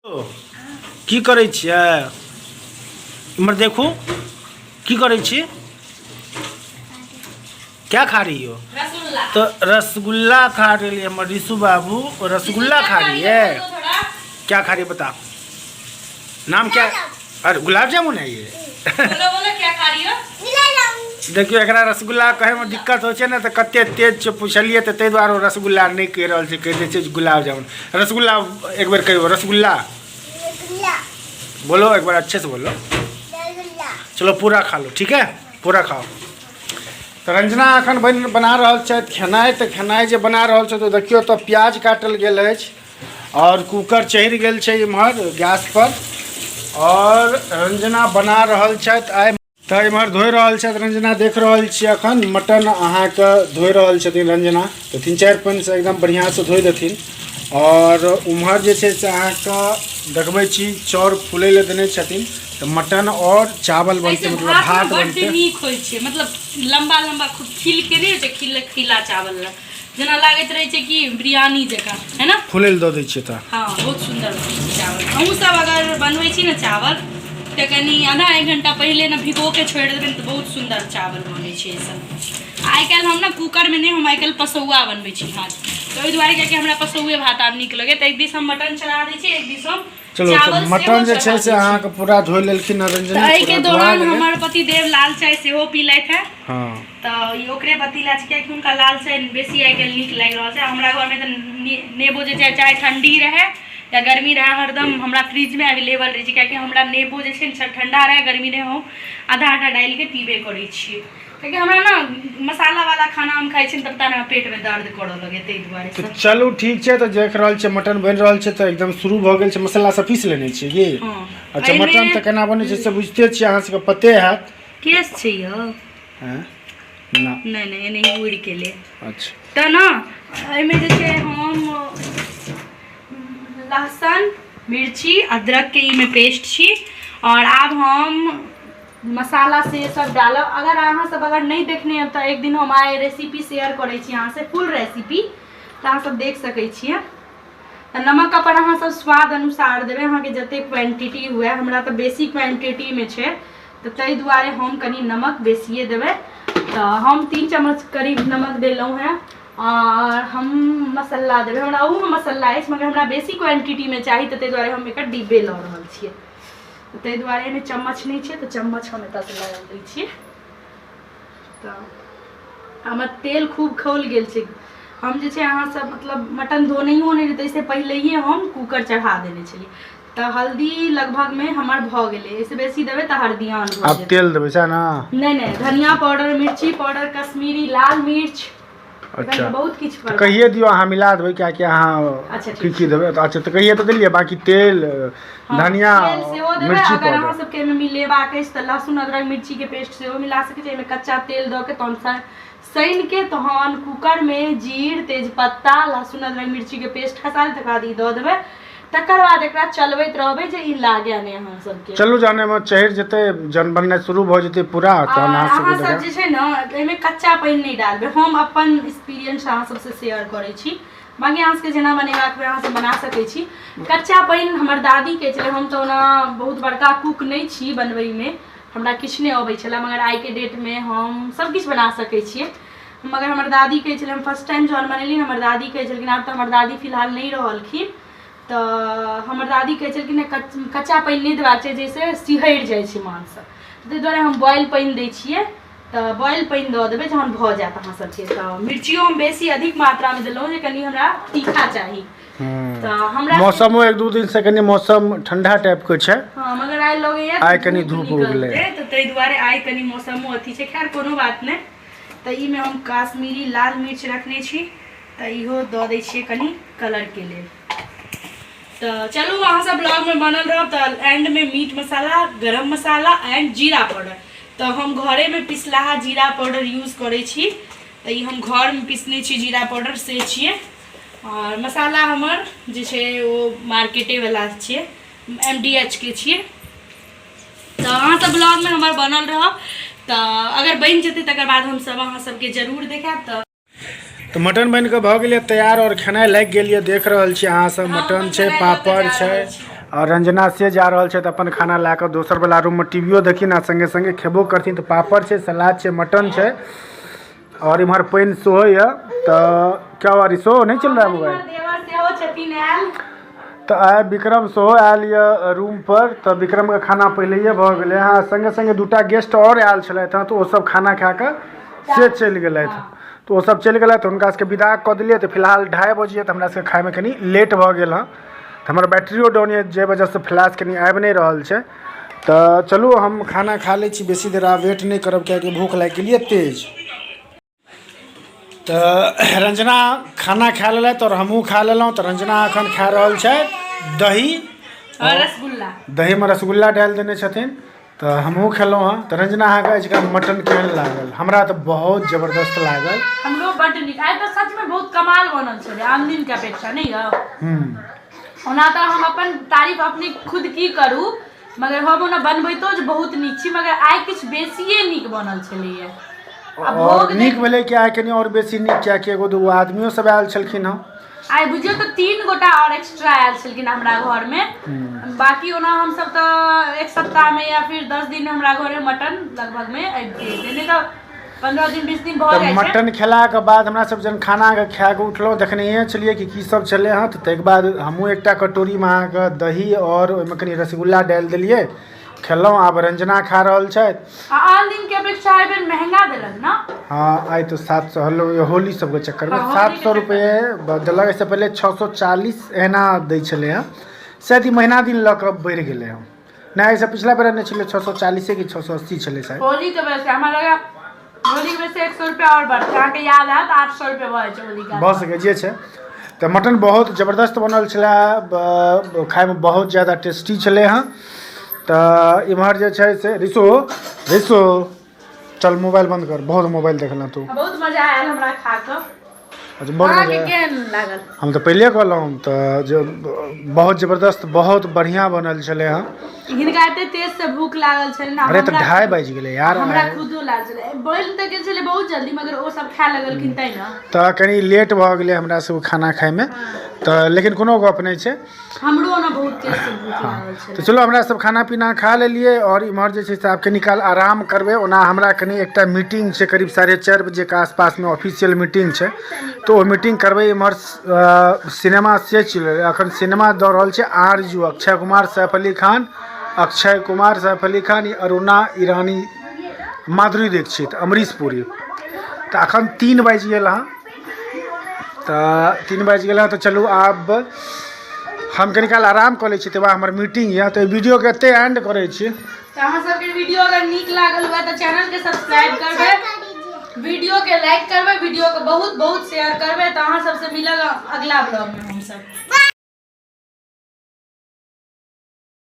की करै छियै? इम्हर देखू, की करै छी? क्या खा रही हो? रसगुल्ला। तो रसगुल्ला खा रही है हमर ऋषु बाबू। रसगुल्ला खा रही है। क्या खा रही है बता, नाम क्या? अरे, गुलाब जामुन है ये। बोलो बोलो, क्या खा रही हो? देखियौ, एकरा रसगुल्ला कहैमे दिक्कत होइ छै ने, तऽ कते तेज छै। पुछलियै तऽ ताहि दुआरे ओ रसगुल्ला नहि कहि रहल छै, कहि दै छै गुलाब जामुन। रसगुल्ला एक बेर कहियौ, रसगुल्ला बोलो एक बार, अच्छे से बोलो। चलो, पूरा खा लो, ठीक है? पूरा खाओ। तऽ रंजना एखन बना रहल छथि खेनाइ। तऽ खेनाइ जे बना रहल छथि, तऽ देखियौ, तऽ प्याज काटल गेल अछि आओर कूकर चढ़ि गेल छै इम्हर गैस पर आओर रंजना बना रहल छथि आइ। तऽ इम्हर धोइ रहल छथि रंजना, देख रहल छी एखन मटन अहाँके धोइ रहल छथिन रंजना। तऽ 3-4 पानिसँ एकदम बढ़िआँसँ धोइ देथिन। आओर उम्हर जे छै से अहाँके देखबै छी, चाउर फूलै लए देने छथिन, तऽ मटन आओर चावल बनतै, मतलब भात बनतै। नीक होइ छै, मतलब लम्बा लम्बा खूब खिल के नहि होइ छै, खिल खिला चावल जेना लागैत रहै छै कि बिरयानी जकाँ है ना। फूलै लए दऽ दै छियै तऽ। हँ, बहुत सुन्दर बनै छै चावल। अहूँ सब अगर बनबै छी ने चावल, तऽ कनि आधा एक घंटा पहिले ने भिगो के छोड़ि देबै ने, तऽ बहुत सुन्दर चावल बनै छै। ई आइ काल्हि हम ने कूकरमे नहि, हम आइ काल्हि पसौआ बनबै छी भात, तऽ ओहि दुआरे कियाकि हमरा पसौए भात आब नीक लगैए। तऽ एक दिस हम मटन चढ़ा दै छी, एक दिस हम चलो, तऽ चावल मटन सेहो जे छै चढ़ा से दै छी। अहाँके पूरा धोइ लेलखिन हँ रंजना। तऽ एहिके पूरा धोआ दौरान गेलै। हमर पतिदेव लाल चाय सेहो पीलथि है। तऽ ई ओकरे पतीला छै, कियाकि हुनका लाल चाय बेसी आइ काल्हि नीक लागि रहल छै। हमरा घरमे तऽ नेबो जे छै, चाहे ठण्डी रहै या गर्मी रहै, हरदम हमरा फ्रिजमे अवेलेबल रहै छै, कियाकि हमरा नेबो जे छै ने, ठण्डा रहै गर्मी रहै, हम आधा आधा डालिके पीबे करै छियै, कियाकि हमरा ने मसालावला खाना हम खाइ छियै ने, तऽ पता नहि पेटमे दर्द करऽ लगै, ताहि दुआरे। तऽ चलू, ठीक छै। तऽ देख रहल छियै, मटन बनि रहल छै, तऽ एकदम शुरू भऽ गेल छै। मसाला सब पीस लेने छियै की? हँ। अच्छा, मटन तऽ केना बनै छै से बुझिते छियै, अहाँ सबके पते हैत। केस छै यौ। हैं ना? नहि नहि, एनाही उड़ि गेलै। अच्छा। तऽ ने एहिमे जे छै, हम लहसुन, मिर्ची, अदरकके ईमे पेस्ट छी आओर आब हम मसाला से सब डालब। अगर अहाँ सब अगर नहि देखने हेब, तऽ एक दिन हम आइ रेसिपी शेयर करै छी अहाँसँ, फुल रेसिपी, तऽ अहाँ सब देख सकै छियै। तऽ नमक अपन अहाँ सब स्वाद अनुसार देबै, अहाँके जतेक क्वान्टिटी हुए। हमरा तऽ बेसी क्वान्टिटीमे छै, तऽ ताहि दुआरे हम कनि नमक बेसिए देबै। तऽ हम 3 चम्मच करीब नमक देलहुँ हेँ आओर हम मसाला देबै। हमरा ओहूमे मसाला अछि, मगर हमरा बेसी क्वान्टिटीमे चाही, तऽ ताहि दुआरे हम एकर डिब्बे लऽ रहल छियै। तऽ ताहि दुआरे एहिमे चम्मच नहि छै, तऽ चम्मच हम एतऽसँ लगा दै छियै। तऽ हमर तेल खूब खौल गेल छै। हम जे छै अहाँ सब मतलब मटन धोनैयो नहि रहै, ताहिसँ पहिलैए हम कूकर चढ़ा देने छलियै। तऽ हल्दी लगभगमे हमर भऽ गेलै, एहिसँ बेसी देबै तऽ हरदियान भऽ आब जेतै। तेल देबै, सएह ने? नहि नहि, धनिया पाउडर, मिर्ची पाउडर, कश्मीरी लाल मिर्च। अच्छा। बहुत किछु तऽ पड़ल। कहिए दियौ, अहाँ मिला देबै, किएकि अहाँ अच्छा, की ठीक। की देबै? तऽ अच्छा, तऽ कहिए तऽ देलियै, बाँकी तेल, हँ, धनिया, तेल सेहो देबै। मिर्ची अगर अहाँ पाउडर। सबके एहिमे मिलेबाक अछि, तऽ लहसुन, अदरक, मिर्चीके पेस्ट सेहो मिला सकैत छी एहिमे। कच्चा तेल दऽ के तहन सानिके तहन कूकरमे जीर, तेजपत्ता, लहसुन, अदरक, मिर्चीके पेस्ट खसा देबै, तकर बाद ई दऽ देबै, तकर बाद एकरा चलबैत रहबै जे ई लागै नहि अहाँ सबके। चलू, जहन एहिमे चढ़ि जेतै, जहन बननाइ शुरू भऽ जेतै पूरा, तहन आ अहाँ अहाँ सबके सब जे छै ने, एहिमे कच्चा पानि नहि डालबै। हम अपन एक्सपीरियंस अहाँ सबसँ शेयर करै छी, बाँकी अहाँ सबके जेना बनेबाक हुए, अहाँ सब बना सकै छी। कच्चा पानि हमर दादी कहै छलै। हम तऽ ओना बहुत बड़का कुक नहि छी, बनबैमे हमरा किछु नहि अबै छलै, मगर आइके डेटमे हम सब किछु बना सकै छियै। मगर हमर दादी कहै छलै, हम फर्स्ट टाइम जहन बनेलियै, हमर दादी कहै छलखिन, आब तऽ हमर दादी फिलहाल नहि रहलखिन, तऽ हमर दादी कहै छलखिन, कच्चा पानि नहि देबाक छै, जाहिसँ सिहरि जाइ छै मांस। ताहि दुआरे हम बॉयल पानि दै छियै। तऽ बॉयल पानि दऽ देबै जहन भऽ जायत अहाँ सबके। तऽ मिर्चियो हम बेसी अधिक मात्रामे देलहुँ, जे कनि हमरा तीखा चाही। तऽ हमरा मौसमो 1-2 दिन से कनि मौसम ठंडा टाइप के छै। हँ, मगर आइ लगैया आइ कनि धूप उगलै। निकलतै, तऽ ताहि दुआरे आइ कनि मौसमो अथी छै। खैर, कोनो बात नहि। तऽ ईमे हम काश्मीरी लाल मिर्च रखने छी, तऽ इहो दऽ दै छियै कनि कलरके लेल। तऽ चलू, अहाँ सब ब्लॉगमे बनल रहब। तऽ एंडमे मीट मसाला, गरम मसाला एंड जीरा पाउडर। तऽ हम घरेमे पिसलाहा जीरा पाउडर यूज करै छी, तऽ ई हम घरमे पिसने छी जीरा पाउडर से छियै। आओर मसाला हमर जे छै, ओ मार्केटेवला छियै, एम डी एच के छियै। तऽ अहाँ सब ब्लॉगमे हमर बनल रहब। तऽ अगर बनि जेतै, तकर बाद हमसब अहाँ सबके जरूर देखायब। तऽ तऽ मटन बनि कऽ भऽ गेलै तैयार आओर खेनाइ लागि गेल यऽ। देख रहल छी अहाँ सब, मटन छै, पापड़ छै। आओर रंजना से जा रहल छथि अपन खाना लए कऽ दोसर वला रूममे टीवीओ देखिन आ सङ्गे सङ्गे खेबो करथिन। तऽ पापड़ छै, सलाद छै, मटन छै आओर इम्हर पानि सेहो यऽ। तऽ क्या हुआ रिसो, नहीं चल रहा है मोबाइल? देवर सेहो छथिन आयल। तऽ आइ विक्रम सेहो आयल यऽ रूम पर, तऽ विक्रमके खाना पहिलैये भऽ गेलै हँ। सङ्गे सङ्गे दूटा गेस्ट आओर आयल छलथि हँ, तऽ ओसभ खाना खा कऽ से चलि गेलथि। तऽ ओसभ चलि गेलथि, हुनका सबके विदा कऽ देलियै। तऽ फिलहाल 2:30 बजे, तऽ हमरा सबके खायमे कनि लेट भऽ गेल हँ। तऽ हमर बैटरियो डाउन यऽ, जाहि वजहसँ फ्लैश कनि आबि नहि रहल छै। तऽ चलू हम खाना खा लै छी, बेसी देर आब वेट नहि करब, किएकि भूख लागि गेल यऽ तेज। तऽ रंजना खाना खा लेलथि आओर हमहूँ खा लेलहुँ। तऽ रंजना एखन खा रहल छथि दही और रसगुल्ला। दहीमे रसगुल्ला डालि देने छथिन, तऽ हमहूँ खेलहुँ हँ। तऽ रंजना, अहाँके आजुका मटन केहन लागल? हमरा तऽ बहुत जबरदस्त लागल। हमरो बड्ड नीक। आइ तऽ सचमे बहुत कमाल बनल छलै आन दिनके अपेक्षा, नहि यौ? ओना तऽ हम अपन तारीफ अपने खुद की करू, मगर हम ओना बनबैतो जे बहुत नीक छी, मगर आइ किछु बेसिए नीक बनल छलैया। आ आओर भोग नीक भेलै कि आइ कनि आओर बेसी नीक, किएकि एगो दूगो आदमियो सब आयल छलखिन हँ। आइ बुझियौ तऽ 3 गोटा आओर एक्स्ट्रा आयल छलखिन हमरा घरमे। बाकी ओना हमसब तऽ एक सप्ताहमे या फिर 10 दिन हमरा घरमे मटन लगभगमे आबिते छै, नहि तऽ 15 दिन 20 दिन भऽ तऽ जाइ छै। मटन खेलाके बाद हमरा सब जहन खानाके खाए कऽ उठलहुँ, देखनहिए छलियै कि की सब छलै हँ। तऽ ताहिके बाद हमहूँ एकटा कटोरीमे अहाँके दही आओर ओहिमे कनि रसगुल्ला डालि देलियै, खेलहुँ। आब रंजना खा रहल छथि। आ आन दिन के अपेक्षा एहि बेर महंगा देलक ना? हाँ, आइ तऽ 700, हलो होली सबके चक्करमे। हाँ, होली सात के सए रुपये देलक, एहिसँ पहिले 640 एना दै छलै हँ। शायद ई महीना दिन लऽ कऽ बढ़ि गेलै हँ। नहि, एहिसँ पिछला बेर नहि छलै, 640 कि 680 छलै शायद। होली के वजह से हमरा लगा होली के वजह से 100 रुपया और बढ़तै। अहाँके याद हैत, 800 रुपया भऽ जाइ छै होली के। भऽ सकै जे छै। तऽ मटन बहुत जबरदस्त बनल छलै, खायमे बहुत ज्यादा टेस्टी छलै हँ। तऽ इम्हर जे छै से रिसो, रिसो चल मोबाइल बन्द कर, बहुत मोबाइल देखलहुँ तू। बहुत मजा आयल हमरा खा कऽ। अच्छा, बहुत अहाँके मजा आयल। केहन लागल? हम तऽ पहिले कहलहुँ तऽ जे बहुत जबरदस्त, बहुत बढ़िआँ बनल छलै हँ। हिनका एते तेज से भूख लागल छलै ने। अरे तऽ हमरा 2:30 बाजि गेलै यार। हमरा खुदो लागल छलै, बनि तऽ गेल छलै बहुत जल्दी, मगर ओ सब खाय लगलखिन तै ने। तऽ कनि लेट भऽ गेलै हमरा सबके खाना खायमे, तऽ लेकिन कोनो गप नहि छै। हमरो ओना बहुत तेज से भूख लागल तऽ छलै। चलू हमरा सब खाना पीना खा लेलियै आओर इम्हर जे छै से आब कनि काल आराम करबै। ओना हमरा कनि एकटा मीटिंग छै, करीब 4:30 बजेके आसपासमे ऑफिशियल मीटिंग छै, तऽ ओ मीटिंग करबै। इम्हर सिनेमा से चलि रहलै, अखन सिनेमा दऽ रहल छै आरजू, अक्षय कुमार, सैफ अली खान, अक्षय कुमार, सैफ अली खान, अरुणा ईरानी, माधुरी दीक्षित, अमरीश पुरी। तऽ अखन 3 बाजि गेल हँ, तऽ 3 बाजि गेल हँ। तऽ चलू आब हम कनि काल आराम कऽ लै छी, तकर बाद हमर मीटिंग यऽ। तऽ वीडियोके एतहि एंड करै छी। तऽ अहाँ सबके वीडियो अगर नीक लागल हुए तऽ चैनल के सब्सक्राइब करबै, वीडियो के लाइक करबै, वीडियो के बहुत बहुत शेयर करबै। तऽ अहाँ सबसे मिलब अगला ब्लॉग में हमसब।